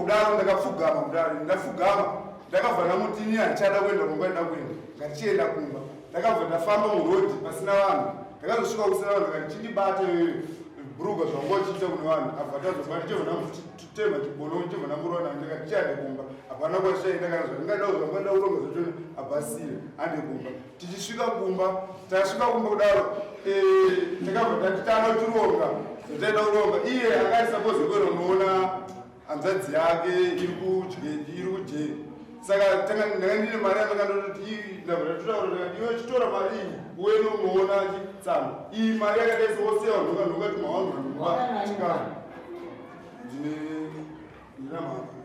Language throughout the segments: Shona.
kudaro ndakapfugama kudaro ndafugama ndakabva ndamuti ini handichada kuenda kumba ndida kuenda ngatichienda kumba ndakabva ndafamba murodhi pasina vanhu ndakazosvika kusina vanhu ndakati chindibata iyoyo bhuruga zvanga uchiita kune vanhu abva tazobata chobva ndamutema chibono chobva ndamurona ndakati chiande kumba hapana kwatichaenda kana zvandingadawo zvangada kuronga zvachona hapasire ande kumba tichisvika kumba tasvika kumba kudaro eh, takabva tati tanotironga zvataida kuronga iye anga ari suppose kuenda kunoona hanzvadzi yake iri kujeri saka ndanga ndine mari yandakandototi ndabva ndatotaura ndakati iwe chitora mari iyi uende unoona chitsano iyi mari yakadai sewosiya nhonga nhonga tumawanhu chikafu ndine ndina mari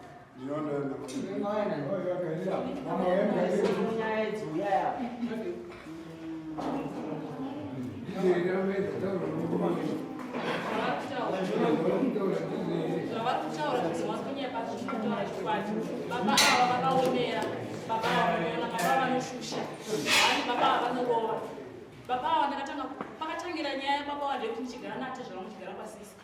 Baba ava vakaomera, baba ava vanoona, baba vanoshusha, baba ava vanorova. Baba ava ndakatanga pakatangira nyaya yababa ava ndeyekuti ndichigara natezvara muchigara kwasisi.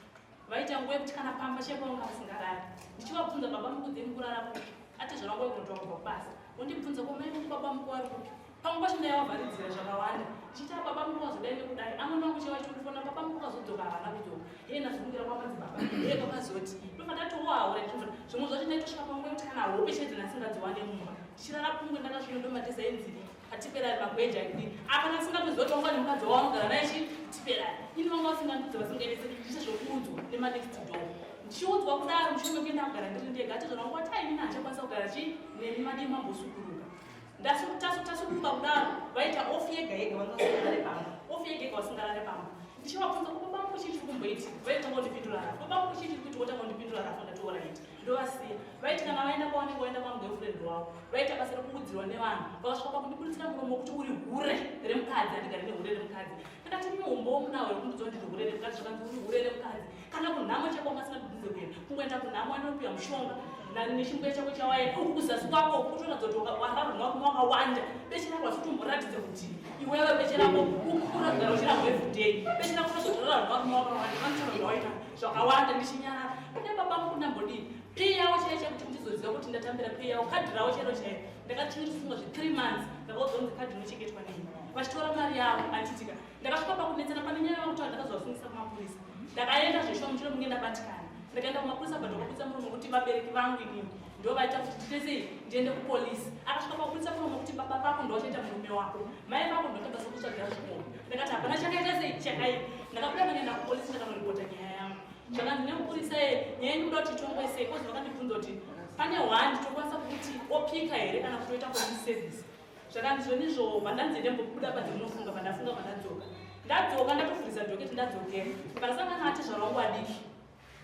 Vaita nguva yekuti kana pamba chaipo vanga vasingarari. Ndichivabvunza baba mukudzei mukurara kupi? Atezvara nguva yekunotora kubva kubasa. Vondibvunza ko mai vangu baba muku vari kupi? Pamwe pacho ndaivavharidzira zvakawanda. Ndichiti ah baba muku vazodai nekudai. Amwe vangu chaivo vachitondifonera baba muku vazodzoka havana kudzoka. Hee ndazomukira kwamadzibaba. Hee kwakazoti. Ndobva ndatowaura ndichibva. Zvimwe zvacho ndaitosvika panguva yekuti kana hope chaidzo ndasingadziwane mumba. Ndichirara pungwe ndakasvino ndomadhizainzi Atiperari magweja aidii apa ndasingatoziva kuti wanga nemukadzi wawanogara naye chi tiperari ini vanga vasingandudzi vasingaendese ndichiita zvokuudzwa nemanext door ndichiudzwa kudaro mushure mekuti ndakugara ndiri ndega atezvana wangu wati aini handichakwanisa kugara chi neni madii mambosukuruka tasukuruka kudaro vaita off yega yega vanga vasingarare pamba off yega yega vasingarare pamba ndichivabvunza ko baba vangu chii chiri kumboitika vaitanga kundipindura rafu baba vangu chii chiri kuitika votanga kundipindura rafu ndatoora iti ndovasiya vaiti kana vaenda kwavanenge vaenda kwamugirlfriend wavo vaita basa rekuudzirwa nevanhu vakasvika pakundiburitsira muromo wekuti uri hure remukadzi andigare nehure remukadzi ndakati muhombo womunawo rekundiudza kuti ndiri hure remukadzi zvakanzi uri hure remukadzi kana kunhamo chako wanga asina kudhuze kuenda kungoenda kunhamo wanopiwa mushonga nechimbuya chako chawaenda uku kuzasi kwako kutoratidza kuti wararwa nevarume wakawanda beche rako hasitomboratidza kuti iwewe beche rako ukuratidza uchirarwa everyday beche rako tozotorarwa nevarume wakawanda vanotaura zvawaita zvakawanda ndichinyarara kune baba vangu ndambodii pay yavo chaiyo chaiyo kuti ndizoziva kuti ndatambira pay yavo kadhi ravo chairo chairo ndakachirifunga zve three months ndakaudzwa kunzi kadhi inochengetwa nei vachitora mari yavo anditika ndakasvika pakunetsana pane nyaya yavakutaura ndakazovasungisa kumapurisa ndakaenda zveshuwa mushure munge ndabatikana ndakaenda kumapurisa but wakabudisa muromo kuti vabereki vangu inini ndo vaita kuti tiite sei ndiende kupolisi akasvika pakubudisa muromo kuti baba vako ndovachaita murume wako mai vako ndoita basa kutsvagira zvikoro ndakati hapana chakaita sei chakaipa ndakabuda ndakaenda kupolisi ndakanoripota nyaya yangu zvakanzi nemupurisa ye nyaya ndikuda kuti itongwe sei kozi vakandibvunza kuti pane one tokwanisa kuti opika here kana kutoita police service zvakanzi zvonizvo vandanzi ndembobuda panze munofunga vandafunga vandadzoka ndadzoka ndatovhurisa dhoketi ndadzokera vandasangana atezvara wangu adiki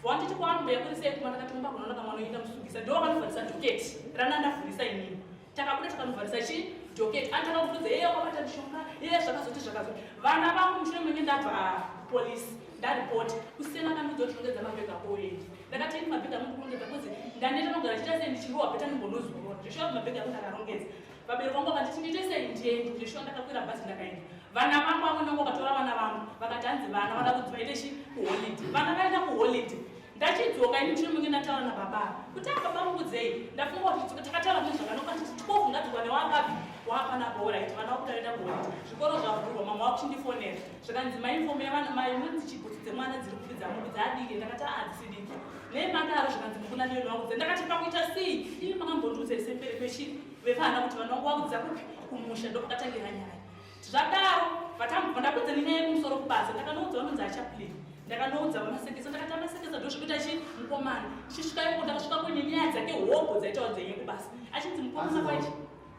Wanditi kwaambuya kuri sei kuma ndakati mumba kunoona kamwana uyu ndamusungisa ndo vakanovharisa dhoketi rana ndavhurisa inini takabuda takanovharisa chi dhoketi ani takavhurudza yeye wakabata mishonga yeye zvakazoti zvakazoti vana vangu mushure menge ndabva police ndaripota kusiyana kandiudza kuti rongedza mabhegi ako uende ndakati ini mabhegi angu ndikurongedza kozi ndaneta nogara chiita sei ndichirohwa peta ndimbonozorora zveshuwa mabhegi angu ndakarongedza Vabereki vangu vakanditi ndiite sei ndiende zveshuwa ndakakwira bhazi ndakaenda. Vana vangu vamwe vangu vakatora vana vangu vakati hanzi vana vada kuti vaite chi kuholiday. Vana vaenda kuholiday. Ndachidzoka ini mushure menge ndataura nababa ava kuti ah baba mukudzei ndafunga kuti takataura zvinhu zvakanaka nditi 12 ngadzikwane wapapi wapanapa orit vana vakuda vaenda kuholiday zvikoro zvavhurwa mama wakuchindifonera zvakanzi mainfomu yevana mainonzi chibhutsu dzemwana dziri kupi dzamuku dzaadiki ndakati ah dzisi diki nei madaro zvakanzi mukuna neni wakudza ndakati pakuita sei ini makambondiudza semberi kwechi vevana kuti vana vangu vakudza kupi kumusha ndopakatangira nyaya zvadaro vatambobva ndapedza nenyaya yekumusoro kubasa ndakanoudza vanonzi achaplin ndakanoudza vamasekesa ndakati amasekesa ndozvikuita chi mukomana chisvika ikoko ndakasvika kuine nyaya dzake hobho dzaitawo dzenye kubasa achinzi mukomana kwaiti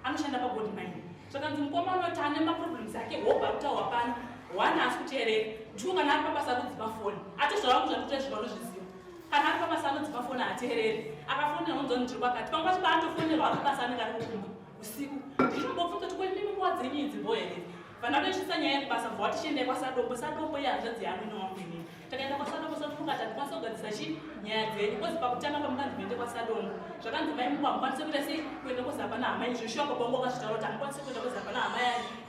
anoshanda pagold mine zvakanzi mukomana kuti ane maproblems ake hobho akutaurwa pano one haasi kuteerera two kana ari pabasa akudzipa foni atizvavangu zvandikuita izvi vanozviziva Kana ari pabasa anodzipa foni haateereri. Akafonera unonzwa ndiri kwakati. Pamwe pacho paatofonerwa ari kubasa anenge ari kukumba usiku. Ndichitombobvunza kuti ko imimi nguva dzenyu idzi bho here? Vandatoisvitsa nyaya yekubasa bva wati chiendai kwaSadombo. Sadombo ihanzvadzi yangu ine wangu inini. Takaenda kwaSadombo, Sadombo kati handikwanisa kugadzisa chi nyaya dzenyu. Kozi pakutanga pamukanzi muende kwaSadombo. Zvakanzi mai Muku hamukwanise kuita sei kuenda kozi hapana hama yenyu. Zveshuwa baba vangu vakazvitaura kuti hamukwanise kuenda kozi hapana hama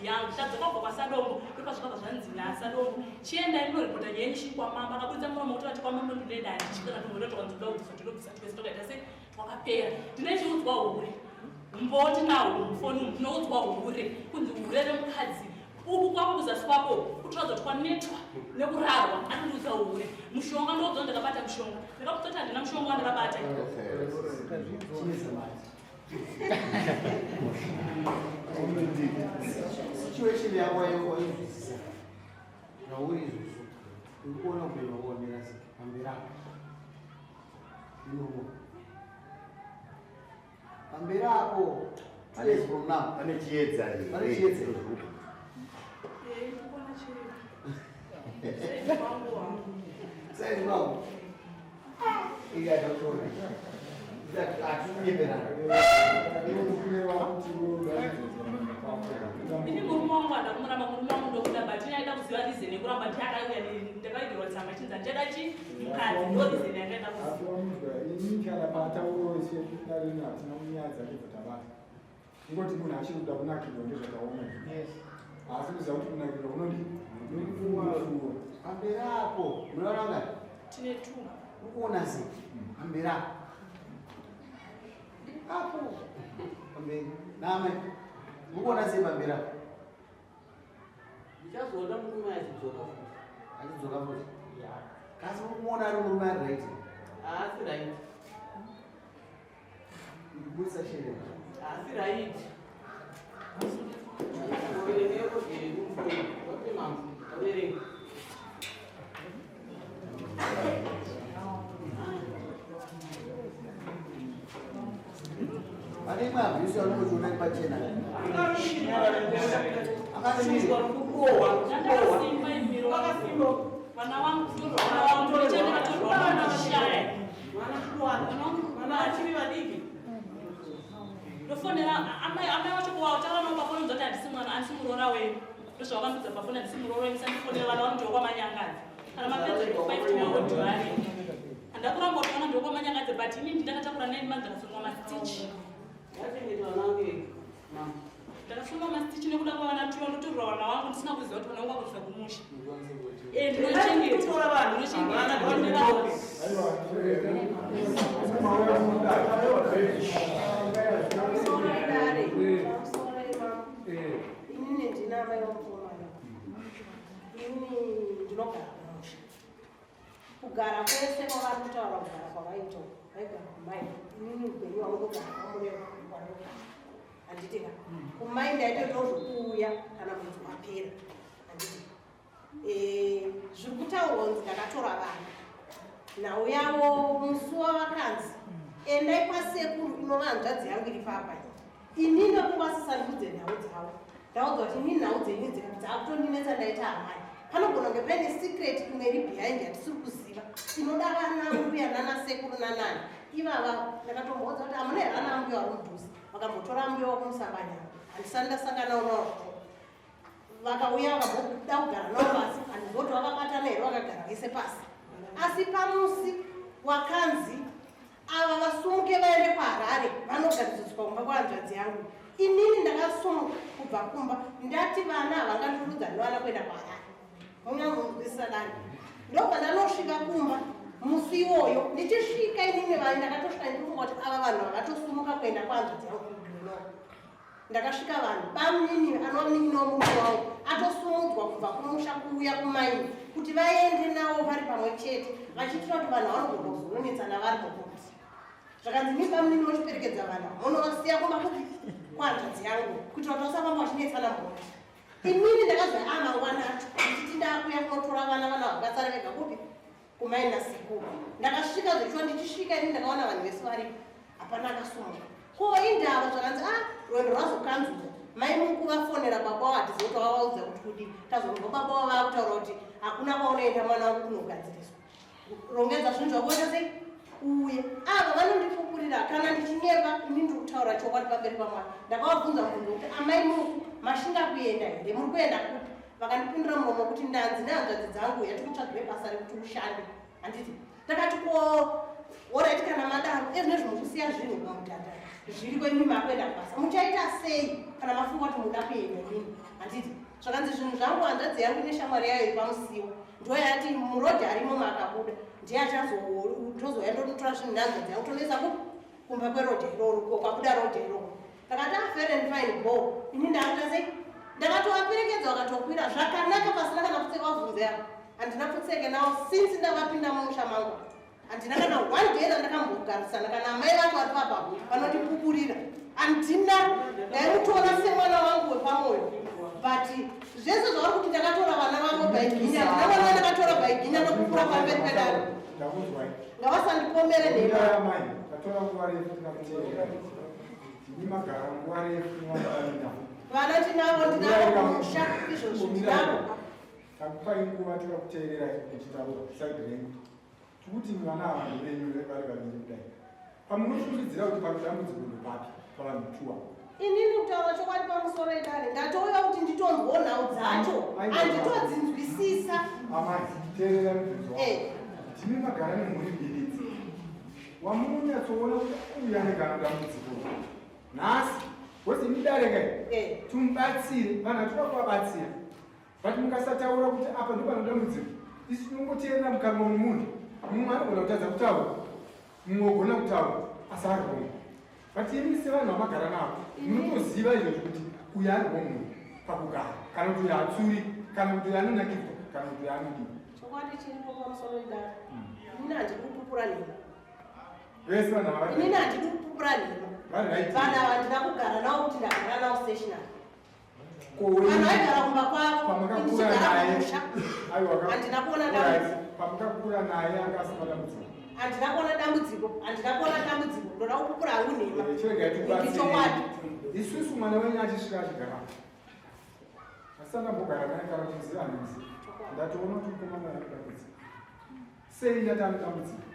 yangu. Tadzoka kubva kwaSadombo ndopazvakabva zvanzi naSadombo chiendai munoripota nyaya yenyu chii kwamambo akaburitsa muromo kuti vati kwamambo ndinoenda handichi kana tomboita tokanzi kuda kubvisa tinobvisa twese tokaita sei Wakapera. Ndinochiudzwa hure. Umbowo tinahwo mufoni umu tinoudzwa hure kunzi hure remukadzi. Uku kwako kuzasi kwako kutoratidza kuti kwanetwa nekurarwa anondiudza hure. Mushonga ndoudzwa ndakabata mushonga. Ndakakutoti handina mushonga wandakabata. Situation yako wainzwisisa zvauri izvozvo uri kuona upenyu hwako hwamira sei pamberi apo murume pamberi apo 2 years from now Pane chiedza here? Pane chiedza. Eh, ndikuona chiedza. Side kwangu wangu. Side kwangu ikatotora atikunyeperana. Ini murume wangu hada kumuramba, murume wangu ndokuda, but ini aida kuziva reason yekuramba. Ndiakauya ndakaigirwa tsamba chinzi handichada chi mukadzi, ndo reason yandaida kuziva. Asi wamunzwa, ini kana patauro sedarini hatina munyaya dzake dzatabata. Ingoti munhu achiri kuda kunakirwa ndezvakaoma izvi, asi kuziva kuti kunakirwa kunodi kunopfuura. Pamberi apo munoona ngani? Tine two. Uri kuona sei pamberi apo apo pamberi namai muri kuona sei pamberi apo? Ndichazoona murume achidzoka futi. Achidzoka futi, kasi uri kumuona ari murume ari right? Haasi right. Ndikubudisa sherera. Haasi right. Overengeko mufoni wape mambo overenga. Pane imwe abuse yaunongochiona iri pachena akadii? Ndakasimba imiro vana vangu, vana vangu ndichandakatorwa vana vashaya. Mwana vana vangu vana vachiri vadiki. Ndofonera amai, amai vacho kuwataura navo pafoni nzoti handisi mwana, handisi muroora wenyu. Ndozvavakandudza pafoni, handisi muroora wenyu, sandifonera. Vana vangu ndokwamanyangadzi, kana mapedza 5 timaodhivari handakuramba kuti vana ndokwamanyangadzi, but inini ndakatakura 9 months, ndakasungwa mastitch. Yachengeta vana vangu ega mama. Ndakasungwa mastitch nekuda kwavana tuva, ndotorwa vana vangu ndisina kuziva kuti vana vangu vakuisa kumusha. Ndinochengeta. Kutora vanhu. Ndinochengeta. Havana. Aiwa. Dare, pamusoro ipapo. Inini ndina amai vamukomana. Inini ndinogara kumusha. Kugara kwese kwavari kutaura, kugara kwavaita, vaigara kumai. Inini upenyu hwangu ndogara kwamureva kwanogara, handiti ka? Kumai ndaitoitawo zvokuuya kana mwedzi wapera, handiti? Zviri kutaurwa kunzi ndakatora vana, nhau yavo musi wavakanzi endai kwasekuru, inova hanzvadzi yangu iri papa. Inini vakungwasisandudze nhau dzavo, ndaudzwa kuti inini nhau dzenyu dzakutondinetsa, ndaita amai. Panogona kunge paine secret imwe iri behind yatisiri kuziva, inoda vana mbuya nanasekuru nanani ivava. Ndakatomboudza kuti hamuna here vana mbuya vari mudhuze? Vakambotora mbuya wakumusambanyama, handisati ndasanganawo navo. Vakauya vakamboda kugara navo pasi, handizoti vakabatana here vakagara vese pasi. Asi pamusi wakanzi ava vasumuke vaende kuHarare vanogadziriswa kumba kwahanzvadzi yangu, inini ndakasumuka kubva kumba, ndati vana havangandurudza nevana kuenda kuHarare. Munyanzwisisa dani? Ndobva ndanosvika kumba musi iwoyo. Ndichisvika inini vai ndakatosvika ndifunga kuti ava vanhu vakatosumuka kuenda kwahanzvadzi yangu kuGlenore. Ndakasvika vanhu bamunini anova munin'ina womurume wangu atosumudzwa kubva kumusha kuuya kumaini kuti vaende navo vari pamwe chete, vachiitira kuti vanhu vanogona kuzononetsana vari mukuti. Zvakanzi mi bamunini mochiperekedza vanhu munovasiya kumba kupi kwahanzvadzi yangu kuitira kuti vasafamba vachinetsana mhuri. Inini ndakazwa a mangwana acho ndichiti ndakuya kunotora vana, vana vakasara vega kupi kumaina sekuru. Ndakasvika zvechiwa, ndichisvika ini ndakaona vanhu vese varipo, hapana akasumuka. Ko indava? Zvakanzi a rwendo rwazokanzurwa, mai muku vafonera baba wavo, hatizivi kuti vavaudza kuti kudii. Tazonzwa baba wavo vakutaura kuti hakuna kwaunoenda mwana wangu, kunogadziriswa, rongedza zvinhu zvako ita sei uye. Ava vanondipupurira kana ndichinyepa, ini ndiri kutaura chokwadi pamberi pamwari. Ndakavabvunza mubvunzo kuti amai muku mashinga kuenda here, muri kuenda kupi? Vakandipindura muromo kuti ndanzi nehanzvadzi dzangu yatikutsvagire basa rekuti ushande, handiti? Ndakati ko alright, kana madaro ezvinezvi mukusiya zvinhu pamudhadha zviriko, imi makuenda kubasa, muchaita sei kana mafunga kuti muda kuenda inini, handiti? Zvakanzi zvinhu zvangu hanzvadzi yangu neshamwari yayo iri pamusiwo ndo yati murodhi arimo makabuda ndiye achazotozouya ndonotora zvinhu nehanzvadzi yangu tonoisa kupi. Kumba kwerodhi iroro, ko kwabuda rodhi iroro. Ndakati ah, fair and fine, go. Ini ndakuita sei? Ndakatovaperekedza vakatokwira zvakanaka pasina kana pfutseke vabvunze ava. Handina pfutseke navo since ndavapinda mumusha mangu. Handina kana one day randakambogarisana kana amai vacho vari papa vanondipupurira. Handina, ndaimutora semwana wangu wepamwoyo. But zvese zvavari kuti ndakatora vana vavo by ginya, handina mwana wandakatora by ginya ndokupura pamberi pedare. Ndakunzwai. Ngavasandipomere nhema. Mirai amai, tatora nguva refu tikakuteerera. Tini magara nguva refu nevana. Vana tinavo, ndinavo kumusha izvozvi ndinavo. Takupai nguva tikakuteerera muchitaura side renyu. Tikuti vana ava ndevenyu vari vaviri kudai. Pamunofungidzira kuti pari dambudziko ndepapi pavanhu tuwa. Inini kutaura chokwadi pamusoro edare, ndatouya kuti nditonzwawo nhau dzacho, handitodzinzwisisa. Amai, teerera mubvunzo wangu. Tine magara nemhuri mbiri idzi. Wamunonyatsoona kuti uyu anenge ano dambudziko. Nhasi, wose imi dare kai. Tumubatsire, vanhu hatinoda kuvabatsira. But mukasataura kuti apa ndipo pane dambudziko, isu tinongoteerera mukanwa memunhu. Mumwe anogona kutadza kutaura, mumwe ogona kutaura, asi ari wrong. But imi sevanhu vamagara navo, munotoziva izvozvo kuti uyu ari wrong munhu pakugara, kana kuti uyu hatsuri, kana kuti uyu anonakidzwa, kana kuti uyu anodii. Chokwadi chiripo pamusoro edare, inini handidi kupupura nhema. Vese vanhu ava vari Inini handidi kupupura nhema. Vari right. Vanhu ava handina kugara navo kuti ndagara navo stationary. Ko Vanhu vaigara kumba kwavo, pamakakura ndichigara naye, kumusha. aiwa, Handina kuona Alright. dambudziko. Pamakakura naye anga asina dambudziko. Handina kuona dambudziko, handina kuona dambudziko. Ndoda kupupura hangu nhema. Chiregai tikubatsirei. Chokwadi. Isusu mwana wenyu achisvika achigara. Asi andambogara naye kana kuti muziva handimuzivi. Ndatoona kuti mukomana ane dambudziko. Sei ndati ane dambudziko?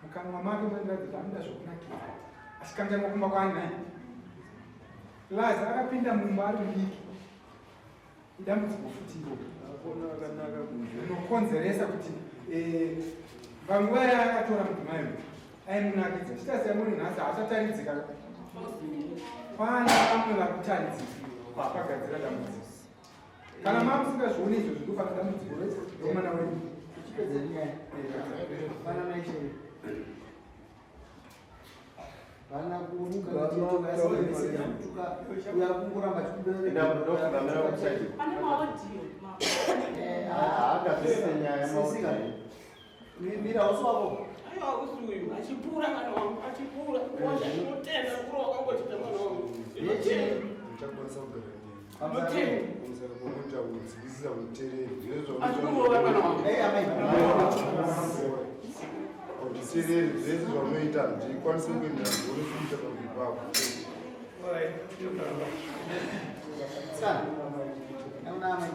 Mukanwa make mandiratidza kuti anoda zvokunakirwa. Achikanganwa kumba kwaani naye. Plus akapinda mumba ari mudiki. Idambudziko futi iroro. Rinokonzeresa kuti panguva yaakatora mudzimai uyu aimunakidza. Chitasiya muri nhasi haachataridzika. Pane vamwe vari kutaridzika papagadzira dambudziko. Kana mamusingazvioni izvozvo ndopane dambudziko romwana wenyu. Tichipedza nyaya. Vana maishe. Vana kuruka kutuka uya kungoramba Ndopfugamira kuside. Pane maaudio. Haagadzise nyaya maaudio. Mira uso wako. Aiwa, usi uyu achipura mwana wangu, achipura kosha. Ndinotenda kuro wakangochita mwana wangu, ndinotenda. Ndichakwanisa kugara Ndinotenda. pamusana pokuita kunzwisisa muteereri. Achikurova mwana wangu. Haunditeereri zvese zvaunoita, handikwanisi kuenda ndorikuita pamberi pako. Sana. Naona amai.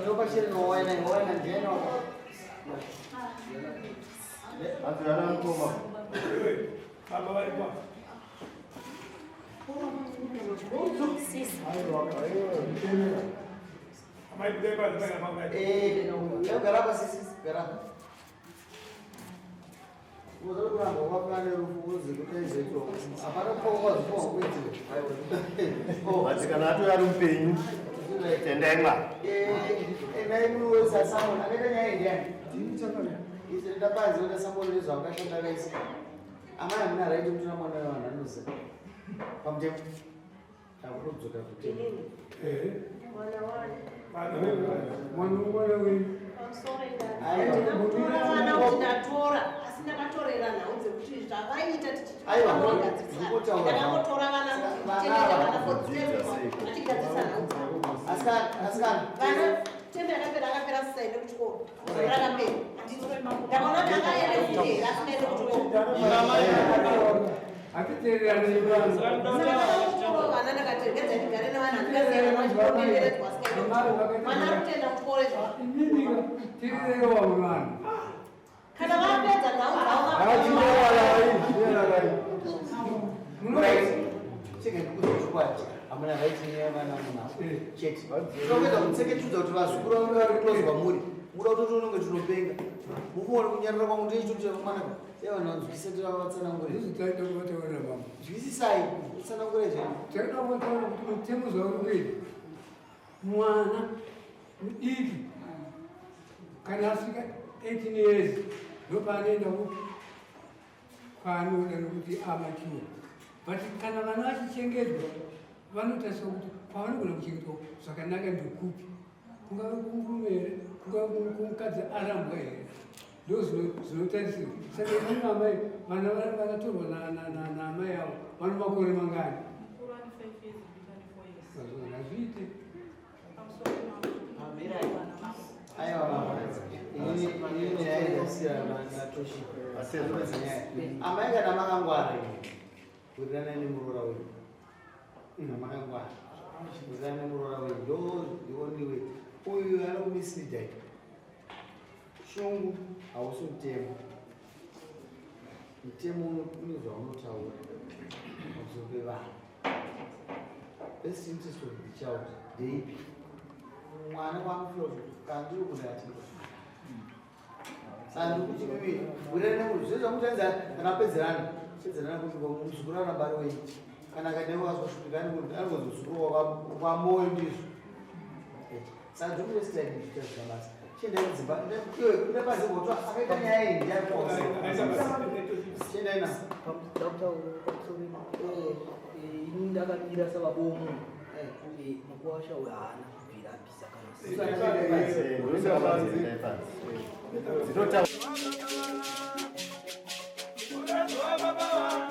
Ndopachiri no waina waina ndiyena. Hanzi vana mukoma. Baba varipo. Sisi. Aiwa, aiwa, teerera. Amai, budai panze, mai namai. Gara pa sisi, gara. Unoda kuramba wakapana nerufu uzi kutaizeto. Hapana kufa kwazifa kuitira. But kana atouya ari mupenyu, tendai Mwari. Endai munoisa Samuel. Anoita nyaya ndiani? Izvi ndapanze kuita Samuel nezvaakashanda vese. Amai, hamuna right kutora mwana wevanhu anoziva. Pamutemo. Takutodzoka kutemo. Inini mwana wani? Mwana wenyu. Pamusoro edare, Aiwa. handina kutora vana kuti ndatora, asi ndakatorera nhau dzekuti zvavaita. Aiwa, Tichigadzirisa. ndikotaura. Ndakangotora vana kuti tichengete vana for term, vachigadzirisa nhau dzavo. Asikana, asikana. Vana term yakapera, akapera sisaende kuchikoro. Gore rakapera, handiti? Ndakaona kuti akaende futi here asingaende kuchikoro. Hatiteererani. Saka ndakakuchikoro vana, ndakati regedza ndigare nevana, handingasiye vana vachikondenderedzwa asingaende kuchikoro. Mwana ari kutoenda kuchikoro izvozvo. Imimi teererewo vamwe vanhu. Kana vapedza nhau dzavo. Hachinyararai, chinyararai. Right. Chega ndikuudze chokwadi. Hamuna right nevana munhu. Chete. Tinokuedza kutseketudza kuti vazukuru vangu vari close kwamuri. Muda kutoti unonge tinopenga. Mukuona kunyarara kwangu ndechitoti mwana. Sei vanhu vanzwisisa tivavatsanangure. Izvi taida kuvataurira mama. Nzwisisai, utsanangure zvenyu. Taida kuvataura kuti mutemo zvauri kuita, mwana mudiki kana asvika 18 years ndopaanoenda kupi? Kwaanoda nokuti amature. But kana vana vachichengetwa, vanotariswa kuti kwavanogona kuchengetwa zvakanaka ndekupi, kungave kumurume here, kungave kumukadzi arambwa here, ndo zvinotarisirwa. Saka imwe amai, vana vakatorwa naamai avo vano makore mangani? Mukuru ane 5 years, mudiki ane 4 years. Hazviite. Pamusoro pemambo, vana mambo. Aiwa, inini nyaya ndasiyana naToshi. Amai, kana makangwara imi, wirirana nemuroora wenyu. Kana makangwara, wirirana nemuroora wenyu, ndo the only way. Uyu anokumisleada. Shungu hausi mutemo. Mutemo une zvaunotaura pamusoro pevanhu. Best interest of the child ndeipi? Mwana kwaanofira kuti kana ndiri kuda achiri, saka ndikuti mimi wirane nemunhu. Zviro zvamutanza kana apedzerana, pedzerana kuti muzukuru aramba ari wenyu. Kana akaenda wakazosvika, anonzi muzukuru wamoyo, ndizvo. Saka ndikuresitani kuita zvabasa. Chiendai kudzimba, iwe kuda pazimoto akaita nyaya iyi ndiyakosa. Chiendai na Ndakutaura pamusoro, ini ndakamira sababomu. Mukuwasha uyo haana kubvira abvisa kana. Dzinotaura. Baba.